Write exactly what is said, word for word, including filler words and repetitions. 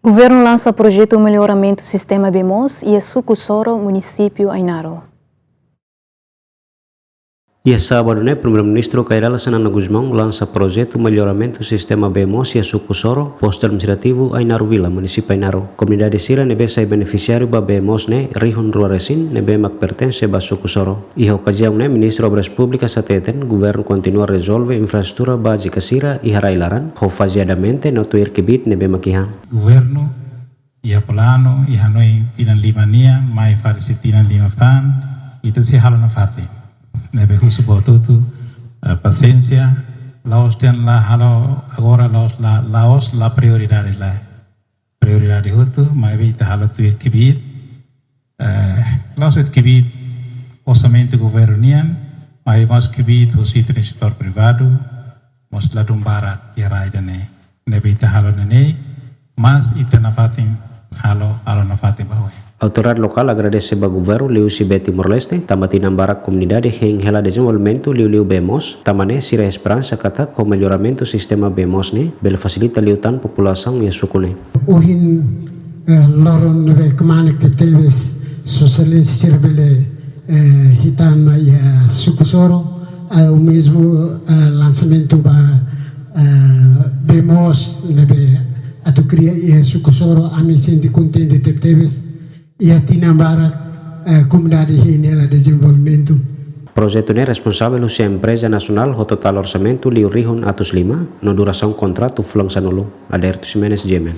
Governu lansa projetu melloramentu sistema bee moos iha Suku Soro, munisípiu Ainaro. Iha sábadu ne'e, Primeiru-Ministru Kay Rala Xanana Gusmão lansa projetu melloramentu sistema bee moos iha Suku Soro, Postu Administrativu Ainaro Vila, munisípiu Ainaro. Komunidade sira ne'ebé sai benefisiáriu ba bee moos ne'e rihun rua resin, ne'ebé mak pertense ba Suku Soro. Iha okaziaun ne'e, Ministru Obras Públikas hateten, governu kontinua rezolve infraestrutura bázika sira iha rai-laran, ho fazeadamente no tuir kbiit ne'ebé mak iha. Governu iha planu, iha hanoin tinan lima nian, mai fali sei tinan lima tan, ita sei halo nafatin. Ne'ebé husu ba hotu-hotu, eh, pasiénsia, la'ós dehan la halo agora, la'ós la, la'ós la prioridade lae. Prioridade hotu, maibé ita halo tuir kbiit, eh, la'ós de'it kbiit orsamentu governu nian, maibé mós kbiit husi setór privadu, mós ladún barak iha rai ida-ne'e. Ne'ebé ita halo ne'e, mas ita nafatin halo, halo nafatin ba oin. Autoridade lokál agradese ba governu liuhusi bee Timor-Leste, tanba tinan barak komunidade hein hela dezenvolvimentu liuliu bee moos, tanba ne'e sira esperansa katak ho melloramentu sistema bee moos ne'e bele fasilita liután populasaun iha suku ne'e. Ohin, eh, loron ne'ebé kmanek tebetebes, Sua Exelénsia sira bele, eh, hetan mai iha Suku Soro, eh, o mesmo, eh, lansamentu ba, eh, bee moos ne'ebé atu kria iha Suku Soro, ami sente kontente tebetebes, iha tinan barak, eh, komunidade hein hela dezenvolvimentu. Projetu ne'e responsavel husi empreza nasionál ho totál orsamentu liu rihun atus lima, no durasaun kontratu fulan sanulu. Aderto Ximenes, G M N.